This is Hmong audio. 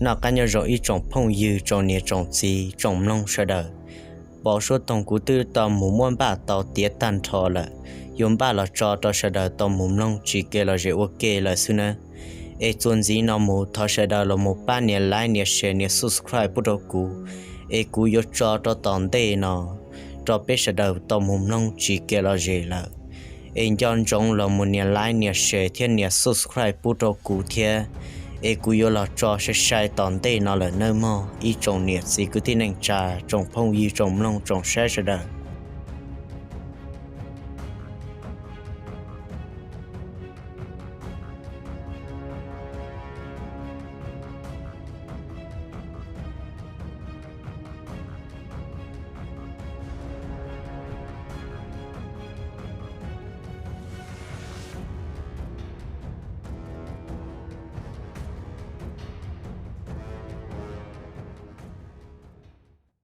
Noj qab nyob zoo ib tsoom phooj ywg, tsoom niam tsoom txiv, tsoom mloog sawv daws. Pom suab toog kuv twb tau mus muab npaj tau tiav tag nrho lawm, yuav npaj los tso rau sawv daws tau mus mloog tsis kev lom zem ua ke lawm xwb nawb. Es txuas ntxiv no mus thov sawv daws los mus pab nias like, nias share, nias subscribe pub rau kuv, es kuv yuav tso rau tom ntej no rau peb sawv daws tau mus mloog tsis kev lom zem lawm. Es nco ntsoov los mus nias like, nias share thiab nias subscribe pub rau kuv thiab, es kuv yuav los tso sai sai tom ntej no lawm nawb mog ib tsoom niam txiv kwv tij neej tsa, tsoom phooj ywg, tsoom mloog tsoom saib sawv daws.